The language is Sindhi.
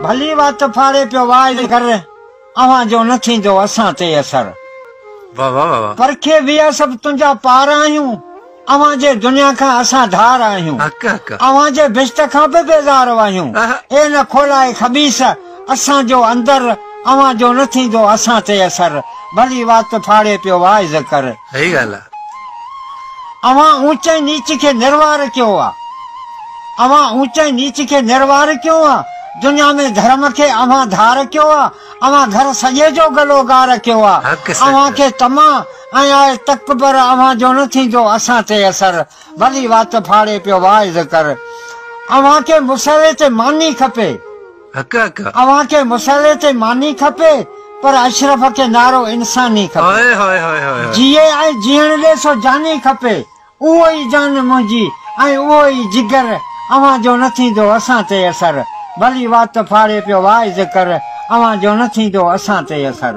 ڀلي وات ڦاڙي پيو واعظ ڪر، اوهان جو نه ٿيندو اسان تي اثر. واه واه واه. پرکي ويا سڀ تنهنجا پار آهيون، اوهان جي دنيا کان اسان ڌار آهيون. حق حق. اوهان جي بهشت کان به بيزار آهيون. اي نه کولائي خبيث اسان جو اندر، اوهان جو نه ٿيندو اسان تي اثر. ڀلي وات ڦاڙي پيو واعظ ڪر. صحيح ڳالهه آ. اوهان اونچ ۽ نيچ کي نروار ڪيو آ. اوهان اونچ ۽ نيچ کي نروار ڪيو آ. دنيا ۾ ڌرم کي اوهان ڌار ڪيو آ. اوهان گهر سڄي جو گلو گار ڪيو آ. حق سچ. اوهان کي طمع ۽ آهي تڪبر اوهان جو نه ٿيندو اسان تي اثر. ڀلي وات ڦاڙي پيو واعظ ڪر. اوهان کي مصلي تي ماني کپي. حق حق. اوهان کي مصلي تي ماني کپي پر اشرف کي نعرو انساني کپي. هاء هاء هاء هاء. جيئي ۽ جيئڻ ڏي سو جاني کپي. اهو ئي جان منهنجي ۽ اهو ئي جگر اوهان جو نه ٿيندو اسان تي اثر. ڀلي وات ڦاڙي پيو واعظ ڪر اوهان جو نه ٿيندو اسان تي اثر.